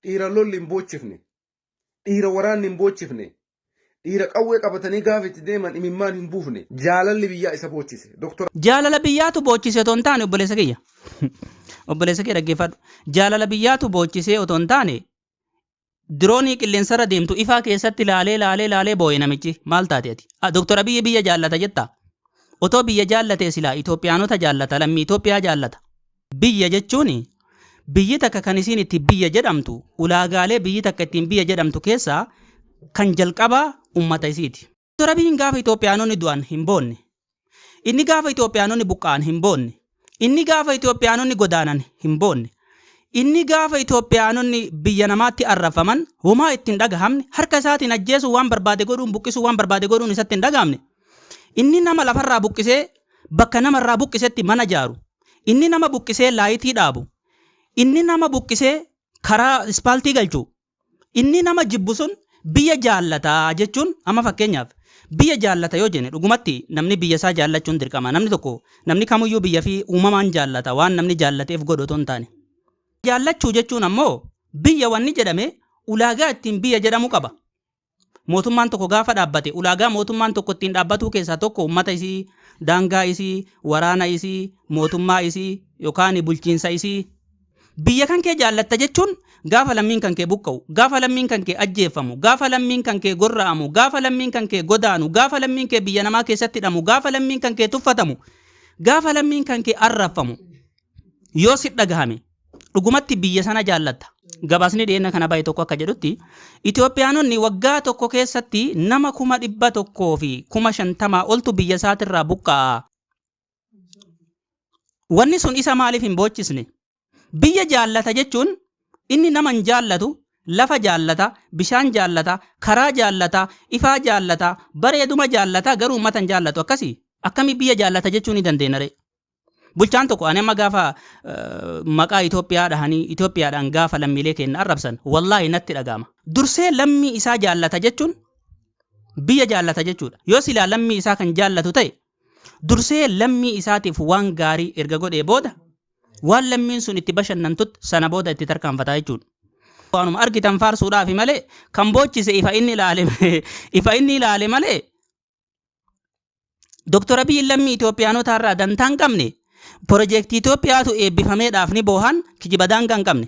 Dhiira lolli hin boochifne. Dhiira waraanni hin boochifne. Dhiira qawwee qabatanii gaafa itti deeman imimmaan hin buufne. Jaalalli biyyaa isa boochise. Dr. Jaalala biyyaatu boochise otoo hin taane, obboleessa kiyya. Obboleessa kee dhaggeeffadhu. Jaalala biyyaatu boochisee otoo hin taane, diroonii qilleensarra deemtu ifaa keessatti laalee laalee laalee boo'e namichi. Maal taate ati? Dr. Abiyyi biyya jaallata jettaa? Otoo biyya jaallatee silaa Itoophiyaanota jaallata, lammii Itoophiyaa jaallata. Biyya jechuun, biyyi takka kan isiin itti biyya jedhamtu, ulaagaalee biyyi takka ittiin biyya jedhamtu keessaa kan jalqabaa ummata isiiti. Dr. Abiyyiin gaafa Itoophiyaanonni du'an hin boonne. Inni gaafa Itoophiyaanonni buqqa'an hin boonne. Inni gaafa Itoophiyaanonni godaanan hin boonne. Inni gaafa Itoophiyaanonni biyya namaatti arrafaman homaa itti hin dhagahamne, harka isaatiin ajjeesuu waan barbaade godhuun, buqqisuu waan barbaade godhuun isatti hin dhagahamne. Inni nama lafarraa buqqisee bakka namarraa buqqisetti mana jaaru. Inni nama buqqisee laayitii dhaabu. Inni nama buqqisee karaa ispaaltii galchu. Inni nama jibbu sun biyya jaallata jechuun, amma fakkeenyaaf biyya jaallata yoo jenne, dhugumatti namni biyya isaa jaallachuun dirqama. Namni tokko, namni kamiyyuu biyya fi uumamaan jaallata, waan namni jaallateef godhu otoo hin taane. Jaallachuu jechuun ammoo biyya wanni jedhame ulaagaa ittiin biyya jedhamu qaba. Mootummaan tokko gaafa dhaabbate, ulaagaa mootummaan tokko ittiin dhaabbatuu keessaa tokko uummata isii, daangaa isii, waraana isii, mootummaa isii yookaan bulchiinsa isii. Biyya kan kee jaallatta jechuun gaafa lammiin kan kee buqqa'u, gaafa lammiin kan kee ajjeeffamu, gaafa lammiin kan kee gorra'amu, gaafa lammiin kan kee godaanu, gaafa lammiin kee biyya namaa keessatti hidhamu, gaafa lammiin kan kee tuffatamu, gaafa lammiin kan kee arraffamu yoo si dhagahame, dhugumatti biyya sana jaallatta. Gabaasni dhiyeenya kana bahe tokko akka jedhutti, Itoophiyaanonni waggaa tokko keessatti nama 150,000 oltu biyya isaatirraa buqqa'a. Wanni sun isa maaliif hin boochisne? Biyya jaallata jechuun inni nama hin jaallatu, lafa jaallata, bishaan jaallata, karaa jaallata, ifaa jaallata, bareeduma jaallata, garuu uummata hin jaallatu akkasii. Akkamii biyya jaallata jechuu ni dandeenya ree? Bulchaan tokko, ani amma gaafa maqaa Itoophiyaa dhahanii Itoophiyaadhaan gaafa lammiilee keenya arrabsan, wallaahi natti dhaga'ama. Dursee lammii isaa jaallata jechuun biyya jaallata jechuudha. Yoo silaa lammii isaa kan jaallatu ta'e, dursee lammii isaatiif waan gaarii erga godhee booda, waan lammiin sun itti bashannantutti sana booda itti tarkaanfataa jechuudha. Waanuma argitan faarsuudhaafi malee, kan boochise ifa inni ilaale malee, Dr. Abiyyi lammii Itoophiyaanota irraa dantaa hin qabne, piroojeektii Itoophiyaatu eebbifameedhaaf ni boohan, kijiba daangaa hin qabne.